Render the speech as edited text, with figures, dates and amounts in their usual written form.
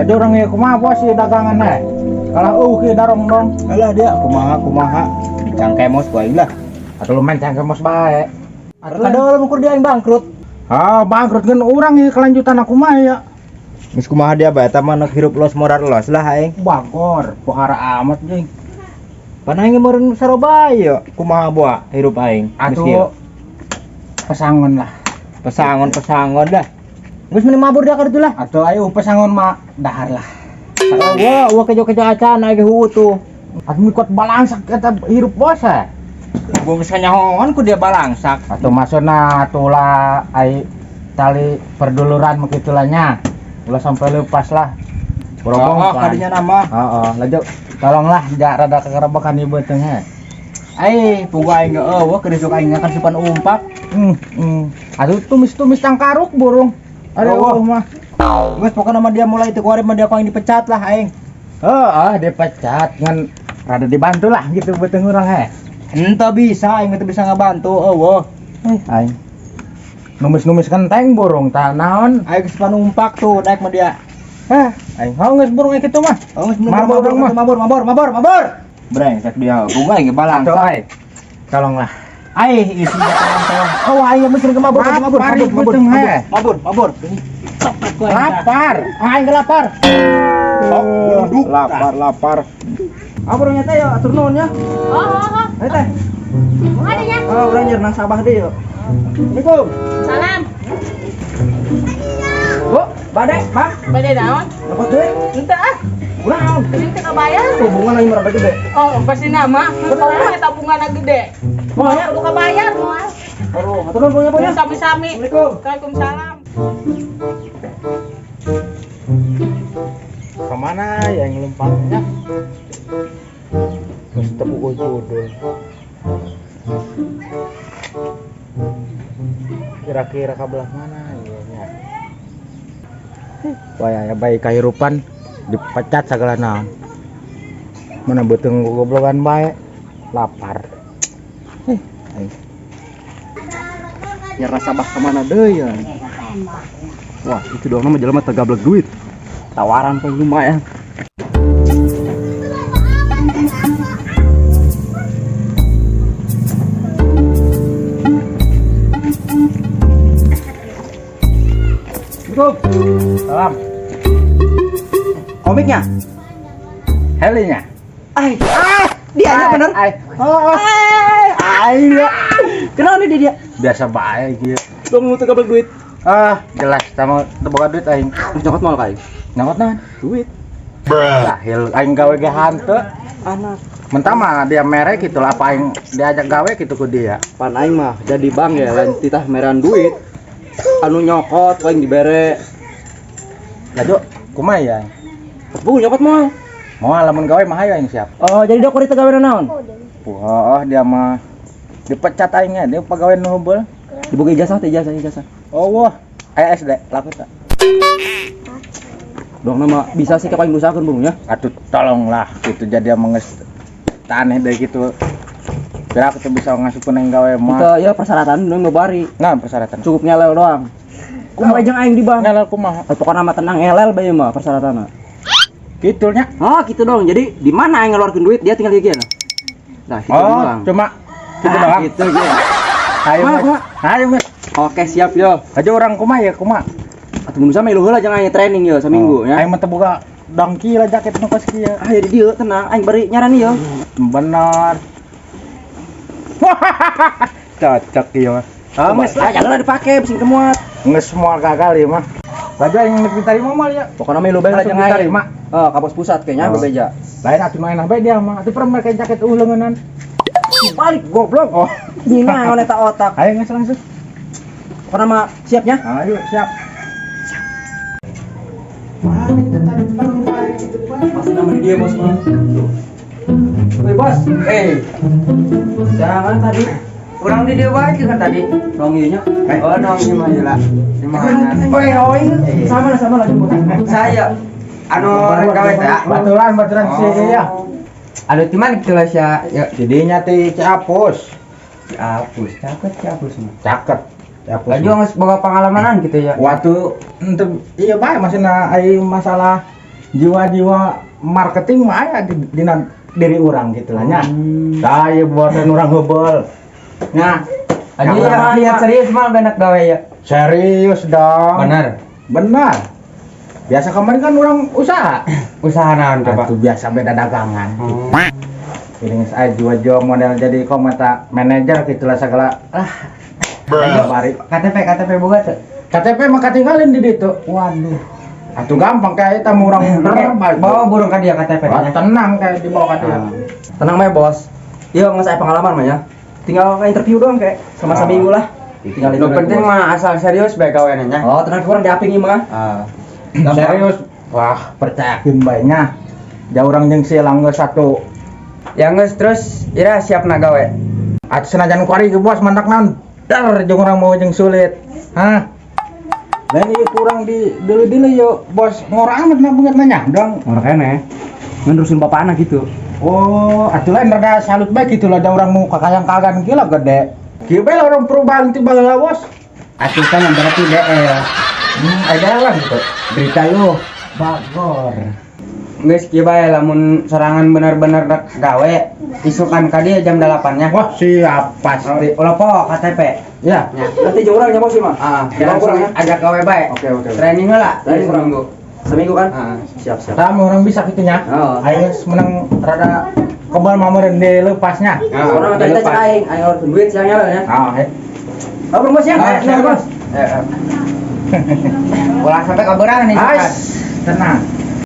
Ada orang ya kumaha bos ieu dagangan heh. Kalah eueuh kieu darong-dong. Alah dia kumaha kumaha. Dicangkemos ku aing lah. Atuh lu main cangkemos bae. Kadol ukur dia aing bangkrut. Ah, bangkrut kan urang ieu kelanjutan aku mah ya. Geus kumaha dia bae eta mah nek hirup los morar los lah aing. Bagor, pohara amat jeung. Pan aing meureun saroba ya kumaha boa hirup aing. Atuh pesangon lah. Pesangon pesangon dah. Geus mending mabur dia ka ditu lah. Atuh ayo pesangon mah dahar lah. Wah, wah kejo-kejo acan aing heueuh tuh. Atuh mikot balangsak eta hirup bos eh. Gua geus kanyahoan ku dia balangsak. Atuh maksudna atuh ai tali perduluran mah kitu lah nya. Ulah sampai lepas lah. Oh, kadinya nama. Heeh, lanjut. Tolonglah jak rada kekerebekan ieu beuteung heh. Ai, pugu aing eueuh keur sok aing ngakan supan umpak. Atuh tumis-tumis tangkaruk burung. Aduh, oh, mah. Geus pokona mah dia mulai teu kuari mah dia ku aing dipecat lah aing. Heeh, dipecat ngan rada dibantu lah gitu beuteung urang heh. Henteu bisa aing teu bisa ngabantu eueuh. Aing. Numis-numis kenteng burung tah naon? Aing geus umpak tuh daek mah dia. Heh, aing hau geus burung kitu mah. Oh, geus mabur mabur mabur mabur mabur mabur. Brengsek dia, pugu aing balang. Aing. Tolonglah. Ai, isi tolong. Oh, aing mesti ke mabur, mabur, mabur, mabur, mabur, mabur. Lapar. Aing lapar. Oh, lapar, lapar. Ah, urang nya teh ya, atur nuhun nya. Oh, oh, oh. Ayo teh. Kumaha nya? Oh, urang nyer nang Sabah deui yo. Assalamualaikum. Salam. Bu, bade, Bang. Bade naon? Dapat duit? Henteu ah. Kunaon? Ini teu kabayar. Oh, bunga lagi meraba gede. Oh, pasti nama. Henteu eta bungana gede. Moal kudu kabayar moal. Oh, atur nuhun punya punya. Sami-sami. Assalamualaikum. Waalaikumsalam. Kemana ya ngelumpangnya? Terus tepuk judul. Kira-kira ke belah mana ya nya? Wah ya baik kehidupan dipecat segala naon. Mana beuteung goblogan bae lapar. Ya rasa bah kemana deui ya? Wah, itu doang nama jelema teu gablek duit. Tawaran paling lumayan. Salam. Komiknya? Helinya. Ai, ah, dia nya bener. Ai. Oh, ai, dia. Kenal nih dia. Biasa bae kieu. Dong nu teu gablek duit. Ah, jelas sama teu boga duit aing. Nyokot moal ka aing. Nyokot naon? Duit. Dahil aing gawe ge hanteu. Anak. Mentah mah dia merek gitu lah, apa aing diajak gawe gitu ku dia. Pan aing mah jadi bank ya lain titah meran duit. Anu nyokot aing dibere. Laju kumaha ya? Bu nyokot moal. Moal lamun gawe mah hayo aing siap. Oh, jadi dok teu gawe naon? Wah, dia mah dipecat aing nya, dia pegawai nu heubeul. Dibuka ijazah teh ijazah ijazah. Oh, wah, aya SD laku tak. Dong nama bisa sih kapan usahakeun bung nya. Atuh tolonglah gitu jadi menges taneh deui gitu. Biar aku tuh bisa ngasupkeun aing gawe mah. Itu ya persyaratan nu bari. Nah, persyaratan. Cukup ngelel doang. Kumaha jeung aing di bank? Ngelel kumaha? Pokokna mah tenang ngelel bae mah persyaratanna. Kitu nya. Oh, gitu dong. Jadi di mana aing ngeluarkeun duit dia tinggal kieu. Nah, gitu oh, doang. Cuma gitu doang. Gitu ge. Ayo, ayo, Mas. Oke, siap yo. Aja orang kumaha ya, kumaha? Atuh mun sama lu heula jangan aing training yo saminggu nya. Aing mah teu boga dongki lah jaket nu kos kieu. Ah, jadi dieu tenang, aing bari nyarani yo. Bener. Cocok ieu mah. Ah, geus lah, jangan dipake bising teu muat. Geus moal gagal ieu mah. Laju aing diterima mah ya. Pokona mah lu bae langsung diterima. Oh, ka pos pusat kayaknya bebeja. Lain atuh nu enak bae dia mah. Atuh pernah make jaket leungeunnan. Balik goblok. Oh, ninaon eta otak. Ayo geus langsung. Pokona mah siapnya? Ayo, siap. Masih nama dia bos mah. Woi bos, jangan tadi. Kurang di dia bae kan tadi. Dong ieu nya. Oh, dong ieu mah jelas. Di mana? Oi, oi. Sama lah Saya anu gawe teh. Baturan si ya. Anu di mana kitu lah sia? Ya jadinya ti Ciapus. Ciapus, caket Ciapus mah. Caket. Ciapus. Laju geus boga pangalamanan gitu ya. Waktu ente iya bae maksudna ai masalah Jiwa-jiwa marketing mah aya di dina diri urang gitu lah nya. Tah ieu buatan urang heubeul. Nya. Aja ya, niat serius mah benak gawe ya. Serius dong. Benar. Benar. Biasa kemarin kan urang usaha. Usaha naon coba? Atuh biasa beda dagangan. Oh. Ini geus aya jiwa-jiwa model jadi kometa manajer gitu lah segala. Ah. Bari. KTP KTP boga tuh. KTP mah katinggalin di ditu. Waduh. Atuh gampang kayak eta mah urang bener. Bawa burung ka dia KTP Wah, nya. tenang kayak dibawa ka dia. Ah. Tenang mah bos. Iya nggak saya pengalaman mah ya. Tinggal ke interview doang kayak sama Ah. seminggu lah. Tinggal Nu itu penting mah asal serius bae gawe nya. Oh, tenang kurang diaping ieu mah. Ah. Serius. Wah, percayakeun bae nya. Jauh urang jeung si langgeus satu. Yang geus terus ira siap na gawe. Atuh senajan kuari ge bos mandak naon. Dar jeung urang mau jeung sulit. Hah? Lain ieu kurang di deuleu-deuleu yo bos ngora amat mah beungeut nanya dong. Ngora keneh. Nerusin bapak anak gitu. Oh, atuh lain rada salut bae gitu lah da urang mau kakayang-kagan gila gede. Kieu bae lah orang perubahan ti baheula bos. Atuh kan berarti DL. Ada lah gitu. Berita lu. Bagor. Geus kieu bae lamun sorangan bener-bener rek gawe isukan ka dia jam 8 nya. Wah, siap pasti. Ulah poho KTP. Ya. Nya. Nanti jauh orangnya bos sih mah. Ah, Jangan kurang ya. Ajak gawe bae. Oke. Training heula. Training kurang. Seminggu. Seminggu kan? Ah. Siap, siap. Sama orang bisa gitu nya. Oh. Aing geus menang rada kebal mah meureun dilepasnya. Ah, Orang tadi dilepas. cek aing, aing harus duit siangnya lah ya. Ah, he. Oh, bos ya. Ah, Eh, siap. bos. Eh, eh. Ulah sampai kaburan nih. Ais, tenang.